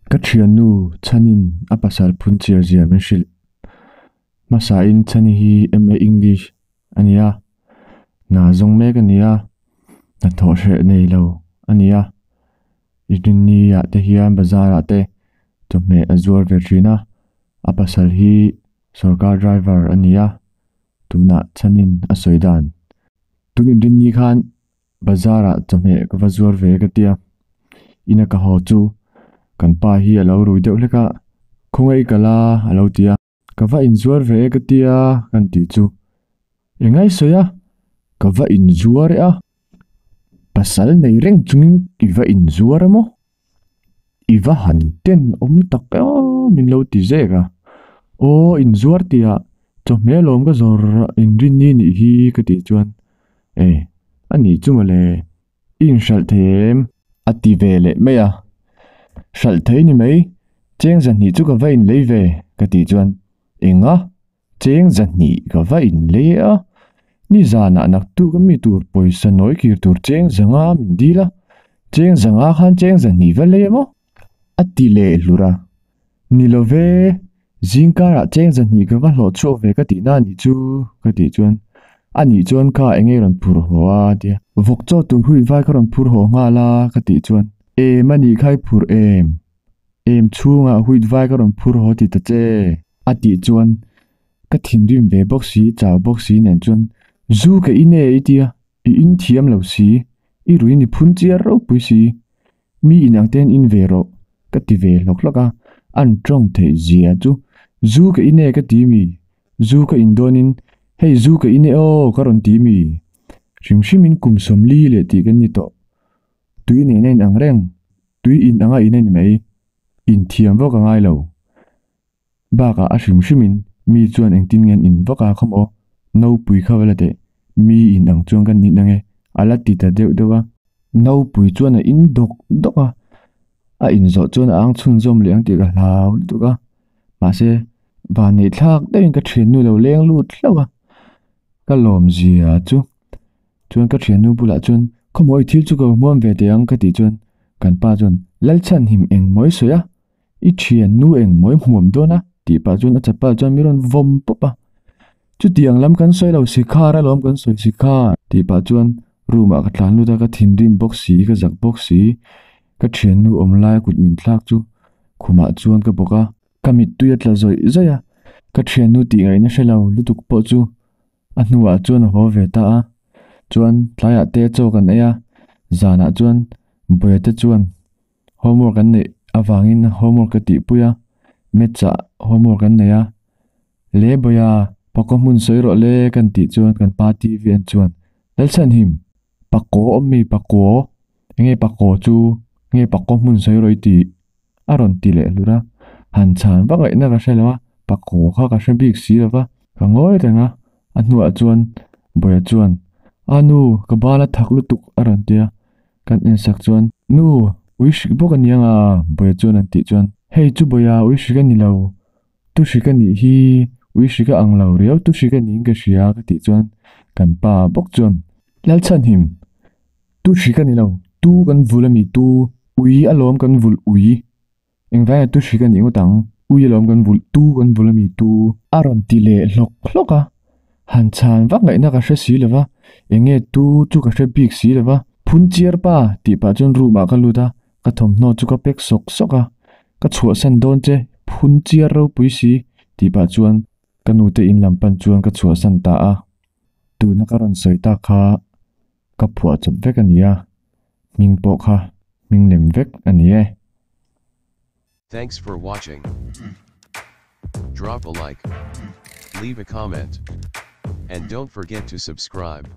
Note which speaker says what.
Speaker 1: Ka thiannu Chhanin a pasal phun chiar zia min hrilh. Hmasain Chhani hi MA English a ni a, hna zawng mek a ni a, hnathawh hreh nei lo a ni a. Rinni ah te hian bazar ah te chawhmeh a zuar ve thin a, a pasal hi sawrkar driver a ni a, tunah Chhanin a sawi dan. Tun inrinni khan Bazar ah chawhmeh ka va zuar ve ka tia, ina ka haw chu kan pa hi a lo rui deuh hlek a, khawngaih i kal a a lo ti a, ka va inzuar ve e ka tia kan tih chu engai sawi a, ka va inzuar e a, pasal nei reng chungin i va inzuar a maw? I va han ten awm tak e aw min lo ti zek a, aw inzuar tihah chawhmeh lawm ka zawr inrinni nih hi ka tih chuan e a nih chu mawle i inhralh thei em? A ti ve leh mai a, hralh thei ni mai cheng zahnih chu ka va inlei ve ka tih chuan enga Cheng zahnih ka va inlei a, nizanah naktuk a mi tur pawisa nawi kir tur cheng zanga min dil a, cheng zanga khan cheng zahnih va lei emaw? A ti leh hlur a, Ni lo ve, zingkarah cheng zahnih ka va hlawh chhuak ve ka tihna a nih chu ka tih chuan a nih chuan kha eng nge rawn phur haw a ti a, vawk chaw tur hui vai ka rawn phur haw nghal a ka tih chuan em a nih kha i phur em? Em chhungah huit vai ka rawn phur haw ti ta che. A tih chuan ka thinrim ve bawk si, chau bawk si nen chuan zu ka in e i tia, i in thiam lo si, i ruin i phun chiar ropui si, mi in ang ten in ve rawh ka ti ve hlawk hlawk a, an tawng theih zia chu zu ka in e ka ti mi, zu ka in dawnin hei zu ka in e aw ka rawn ti mi, hrim hrimin kum sawmli leh tih kan ni tawh. Tui nen a in ang reng, tui in anga in a ni mai, inthiam vak a ngai lo. Bakah a hrim hrimin mi chuan engtin nge an in vak a kha maw, nopui kha va la teh, mi in ang chuan kan in ang e, a la ti ta deuh deuh a. Nopui chuan a in dawk dawk a, a in zawh chuan a ang chhunzawm leh ang tih ka hlau lutuk a, mahse vanneih thlak deuhin ka thiannu lo leng lut hlauh a, ka lawmzia chu. Chuan ka thiannu bulah chuan khawmawi thil chu ka hmuam ve teh ang ka tih chuan kan pa chuan Lalchhanhim engmawi sawi a, i thiannu engmawi hmuam dawn a tih pah chuan a chapal chuan min rawn vawm pawp a. Chutiang lam kan sawi lo sikhar alawm kan sawi sikhar tih pah chuan room ah ka tlan lut a, ka thinrim bawk si ka zak bawk si ka thiannu awm lai kut min thlak chu khumah chuan ka bawk a, ka mittui a tla zawih zawih a, ka thiannu tih ngaihna hre lo lutuk pawh chu A hnuah chuan a haw ve ta a, chuan tlaiah te chaw kan ei a, zanah chuan Bawia te chuan homework an neih avangin homework ka tihpui a, maths ah homework an nei a, Le Bawia, pakaw hmun sawi rawh le kan tih chuan kan pa TV en chuan Lalchhanhim, pakaw awm mi pakaw, enge pakaw chu, nge pakaw hmun sawi rawh i tih? A rawn ti leh hlur a, han chhan vak ngaihna ka hre lo a, pakhaw kha ka hre bik si lo va, ka ngawi reng a, a hnuah chuan Bawia chuan, A nu, ka bal a thak lutuk a rawn ti a, kan ensak chuan, Nu, ui hrik bawk a ni ang a, Bawia chuan an tih chuan, Hei chu Bawia ui hrik a ni lo, tu hrik a nih hi, ui hrik a ang lo riau, tu hrik a niin ka hria ka tih chuan kan pa bawk chuan, Lalchhanhim, Tu hri ka ni lo, tu kan vul a mi, tu ui alawm kan vulh ui. Engvai a tu hri ka nih ngawt ang, ui alawm kan vulh, tu kan vulh a mi, tu. A rawn ti leh hlawk hlawk a, han chhan vak ngaihna ka hre si lo va, enge tu chu ka hre bik si lo va. Phun chiar pa tih pah chuan room ah ka lut a, ka thawmhnaw chu ka pack sawk sawk a, ka chhuahsan dawn che, phun chiar ropui si tih pah chuan ka nute in lam pan chuan ka chhuahsan ta a, tuna ka rawn sawi tak kha Ka phuah chawp vek a ni a, hming pawh kha hming lem vek a ni e.
Speaker 2: Thanks for watching. Drop a like. Leave a comment. And don't forget to subscribe.